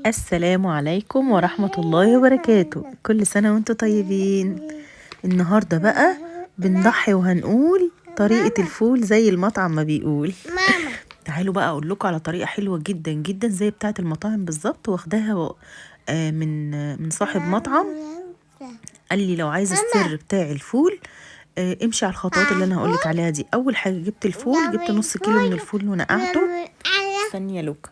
السلام عليكم ورحمة الله وبركاته. كل سنة وانتم طيبين. النهاردة بقى بنضحي وهنقول طريقة الفول زي المطعم ما بيقول. ماما تعالوا بقى اقول لكم على طريقة حلوة جدا جدا زي بتاعة المطاعم بالظبط، واخداها من صاحب مطعم. قال لي لو عايزة السر بتاع الفول امشي على الخطوات اللي انا هقولك عليها دي. اول حاجة جبت الفول، جبت نص كيلو من الفول ونقعته. استني يا لوكا،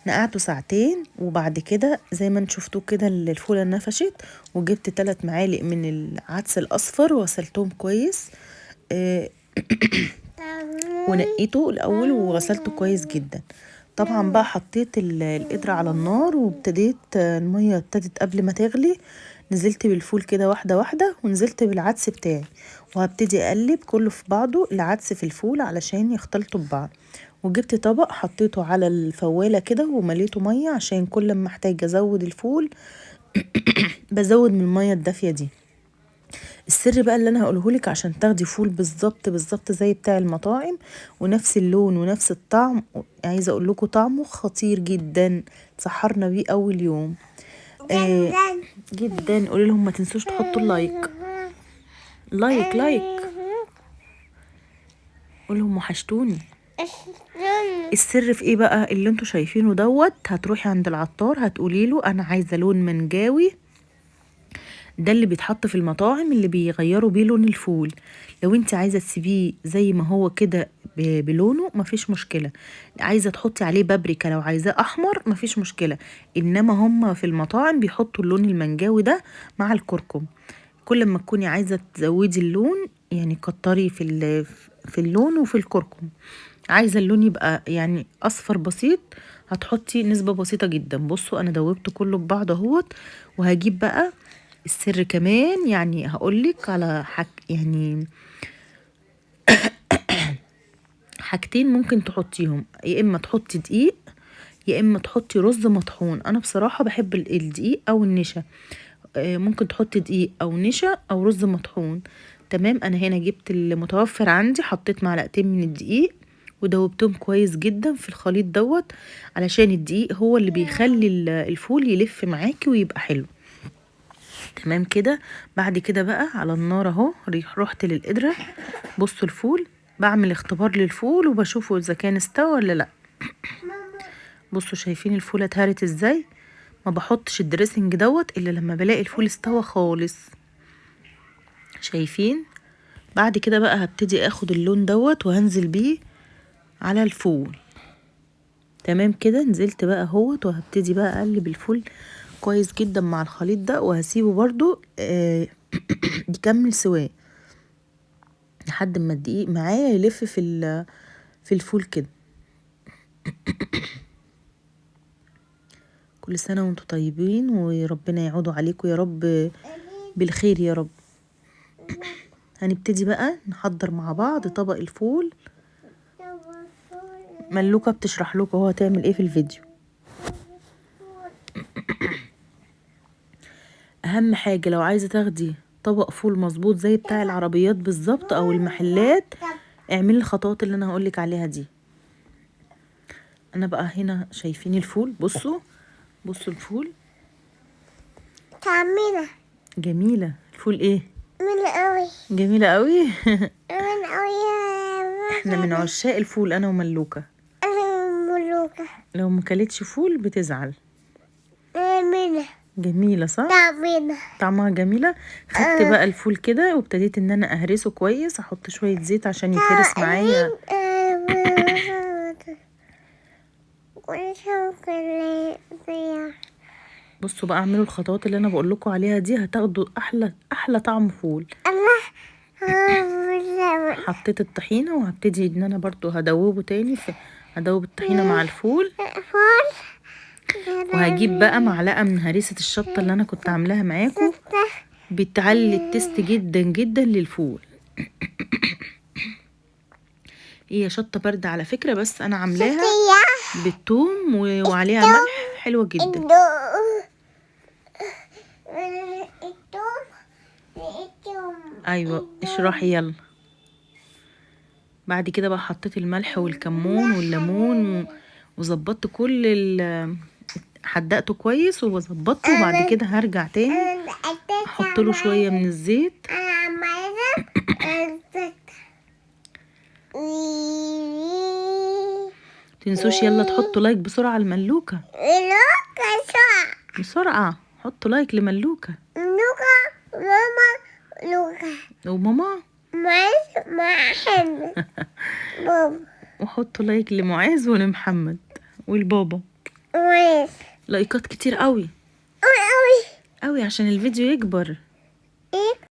نقعته ساعتين، وبعد كده زي ما انتم شفتوه كده الفوله نفشت، وجبت 3 معالق من العدس الاصفر وغسلتهم كويس، ونقيته الاول وغسلته كويس جدا. طبعا بقى حطيت القدرة على النار وابتديت، المية ابتدت قبل ما تغلي، نزلت بالفول كده واحدة واحدة، ونزلت بالعدس بتاعي، وهبتدي اقلب كله في بعضه، العدس في الفول علشان يختلطوا ببعض. وجبت طبق حطيته على الفوالة كده ومليته مية، عشان كل ما احتاج ازود الفول بزود من المية الدافية دي. السر بقى اللي انا هقولهولك عشان تاخدي فول بالظبط بالظبط زي بتاع المطاعم، ونفس اللون ونفس الطعم، عايزه اقول لكم طعمه خطير جدا، سحرنا بيه اول يوم جدا جدا. قولي لهم ما تنسوش تحطوا ال like like like، قولي لهم وحشتوني. السر في ايه بقى اللي انتوا شايفينه دوت؟ هتروحي عند العطار هتقولي له انا عايزه لون منجاوي، ده اللي بيتحط في المطاعم اللي بيغيروا بيه لون الفول. لو انت عايزه تسيبيه زي ما هو كده بلونه مفيش مشكلة، عايزه تحطي عليه بابريكا لو عايزاه احمر مفيش مشكلة، انما هم في المطاعم بيحطوا اللون المنجاوي ده مع الكركم. كل ما تكوني عايزه تزودي اللون يعني كتري في اللون وفي الكركم. عايزه اللون يبقى يعني اصفر بسيط هتحطي نسبه بسيطة جدا. بصوا انا دوبته كله ببعض اهوت، وهجيب بقى السر كمان، يعني هقولك على يعني حاجتين ممكن تحطيهم، يا اما تحطي دقيق يا اما تحطي رز مطحون. انا بصراحة بحب الدقيق او النشا، ممكن تحطي دقيق او نشا او رز مطحون. تمام، انا هنا جبت المتوفر عندي، حطيت معلقتين من الدقيق ودوبتهم كويس جدا في الخليط دوت، علشان الدقيق هو اللي بيخلي الفول يلف معاكي ويبقى حلو. تمام كده. بعد كده بقى على النار اهو، رحت للقدرة. بصوا الفول، بعمل اختبار للفول وبشوفه اذا كان استوى ولا لا. بصوا شايفين الفولة اتهرت ازاي؟ ما بحطش ال dressing دوت الا لما بلاقي الفول استوى خالص، شايفين؟ بعد كده بقى هبتدي اخد اللون دوت وهنزل بيه على الفول. تمام كده، نزلت بقى اهوت، وهبتدي بقى اقلب الفول كويس جدا مع الخليط ده، وهسيبه برضو يكمل سواه لحد ما الدقيق معايا يلف في الفول كده. كل سنة وانتم طيبين، وربنا يعوض عليكم يا رب بالخير يا رب. هنبتدي بقى نحضر مع بعض طبق الفول. ملوكة بتشرح لكم هو هتعمل ايه في الفيديو. اهم حاجة لو عايزة تاخدي طبق فول مظبوط زي بتاع العربيات بالظبط او المحلات، اعملي الخطوات اللي انا هقولك عليها دي. انا بقى هنا شايفين الفول، بصوا بصوا الفول جميلة جميلة. الفول ايه؟ جميلة قوي، جميلة قوي. جميلة قوي. احنا من عشاق الفول انا وملوكة. انا وملوكة لو ما كلتش فول بتزعل. جميلة جميلة صح؟ جميلة، طعمها جميلة. خدت بقى الفول كده وابتديت ان انا اهرسه كويس، احط شوية زيت عشان يتهرس معايا. بصوا بقى اعملوا الخطوات اللي انا بقول لكم عليها دي، هتاخدوا احلى احلى طعم فول. حطيت الطحينة وهبتدي ان انا برضو هدوبه تاني، هدوب الطحينة مع الفول. وهجيب بقى معلقة من هريسة الشطة اللي انا كنت عاملاها معاكم، بتعلي ال taste جدا جدا للفول. هي شطة باردة على فكرة، بس انا عاملاها بالثوم وعليها ملح، حلوة جدا. ايوه اشرحي يلا. بعد كده بقى حطيت الملح والكمون والليمون وظبطت كل حدقته كويس وظبطته، وبعد كده هرجع تاني انا احط له شوية من الزيت. انا عماله تنسوش يلا تحطوا like بسرعة لملوكه، لوكا شو بسرعة حطوا like لملوكه لوكا ماما لوكا وماما، معز مع حمد بابا وحطوا like لمعاذ ولمحمد والبابا. معز لايكات كتير قوي قوي قوي قوي عشان الفيديو يكبر. ايه.